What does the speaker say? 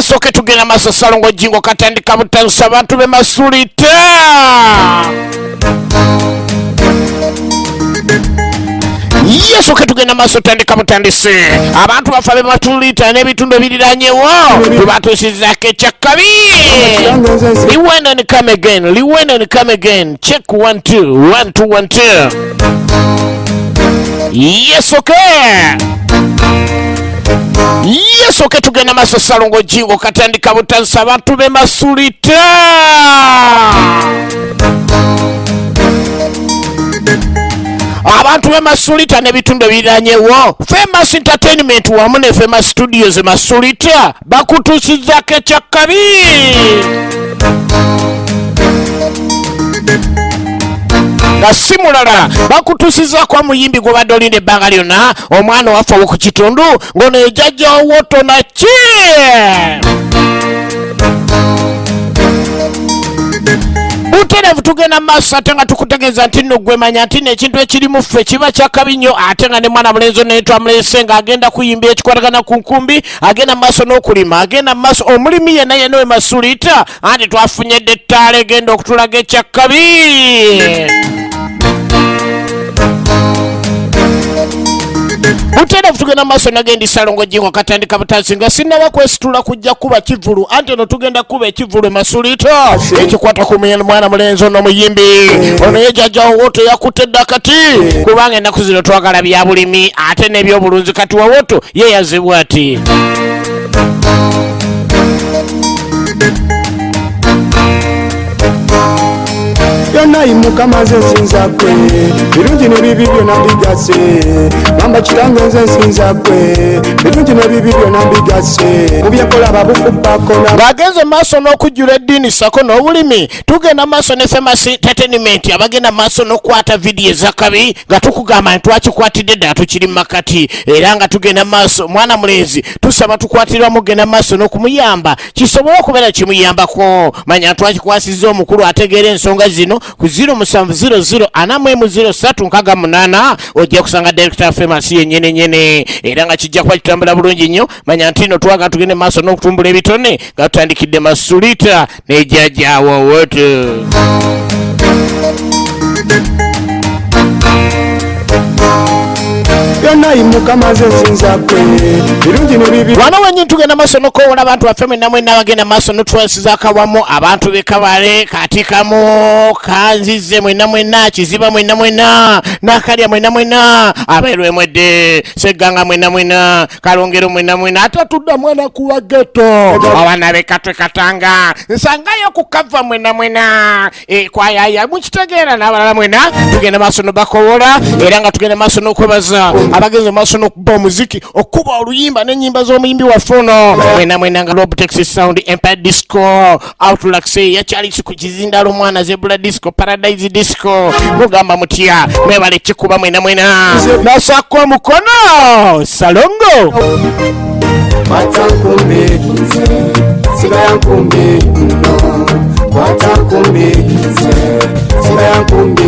Yes, okay, tugenda maaso. Salongo Jingo katandika butalusa abantu be Masulita. Yes, okay, tugenda maaso, tandika butandisi. Abantu bafe be Masulita n'ebitundu ebiriranyewo tubatuusizaako ekyakabi. Rewind and come again, rewind and come again. Check, one two, one two, one two. Yes, okay. Yes, okay, tugenda maaso. Salongo Jingo katandika butansa abantu be Masulita. Abantu be Masulita n'ebitundu ebiriranyewo, Famous Entertainment wamu ne Famous Studios Masulita bakutuusizaako ekyakabi. Nga si mulala, bakutuusizaako omuyimbi gwe badde olinda ebbanga lyonna, omwana owaffe ow'oku kitundu, ng'ono ye Jjajja Wotonaki. Butereevu tugenda mu maaso, ate nga tukutegeeza nti nno gwe manya nti nno ekintu ekirimu ffe kiba kyakabi nnyo, ate nga ne mwana mulenzi ono twamulese ng'agenda kuyimbira ekikwatagana ku nkumbi, agenda mu maaso n'okulima, agenda mu maaso omulimi yenna yenna we Masulita, anti twafunye dde ettaala egenda okutulaga ekyakabi. Butereevu tugenda mu maaso. Nagendi Salongo Jingo katandika butansi nga sinnaba kwesitula kujja kuba kivulu, anti eno tugenda kuba ekivulu e Masulita ekikwata ku mwana mulenzi ono, omuyimbi ono ye Jjajja Woto. Yakutte dda kati, kubanga ennaku zino twagala bya bulimi ate n'ebyobulunzi. Kati Wawoto ye yazibwa ati. Byonna Mukama nze nsinza gwe, birungi n'ebibi byonna mbigase. Gamba kitange nze nsinza gwe, birungi n'ebibi byonna mbigase. Mu byenkola babufubbako na Ng'agenze maaso n'okujjula eddiini sako n'obulimi, tugenda maaso ne Famous Entertainment abagenda maaso n'okukwata vidiyo ezakabi, nga tukugamba nti twakikwatidde ddala, tukiri mu makati, era nga tugenda maaso. Mwana mulenzi tusaba tukwatirwa mugenda maaso n'okumuyamba kisobole okubeera kimuyambako. Manya twakikwasizza omukulu ategeera ensonga zino ku 0700 40 03 68, ojja kusanga director Famous yennyini nyini, era nga kijja kuba kitambula bulungi nnyo. Manya nti no twagala tugende maaso n'okutumbula ebitone nga tutandikidde Masulita ne Jjajja Wowoto. Byonna Mukama nze nsinza gwe, birungi n'ebibi. Wano wenyini tugenda maaso n'okwowola abantu baffe mwenna mwenna abagenda maaso n'otwasizaako awamu, abantu b'e Kabale, Katikamu, Kanzize mwenna mwenna, Kiziba mwenna mwenna, Nakalya mwenna mwenna, aberwemwedde, Segganga mwenna mwenna, Kalongero mwenna mwenna, ate tudda mwana kuwa geto, abaana b'e Katwe, Katanga, nsangayo ku kava mwenna mwenna, kwayaya mukitegeera n'abalala mwenna, tugenda maaso nobakowola, era nga tugenda maaso n'okwebaza abagenzi maaso n'okuba omuziki, okuba oluyimba n'ennyimba z'omuyimbi waffe ono mwena mwena, nga Rob Texas Sound, Empire Disco, Outlax yakyalisi ku kizindalo, omwana Zebula Disco, Paradise Disco, mugamba mutya? Mwebale kikuba mwena mwena. Nasako omukono Salongo. Kwata nkumbi nze, siba ya nkumbi no. Kwata nkumbi nze, siba ya nkumbi.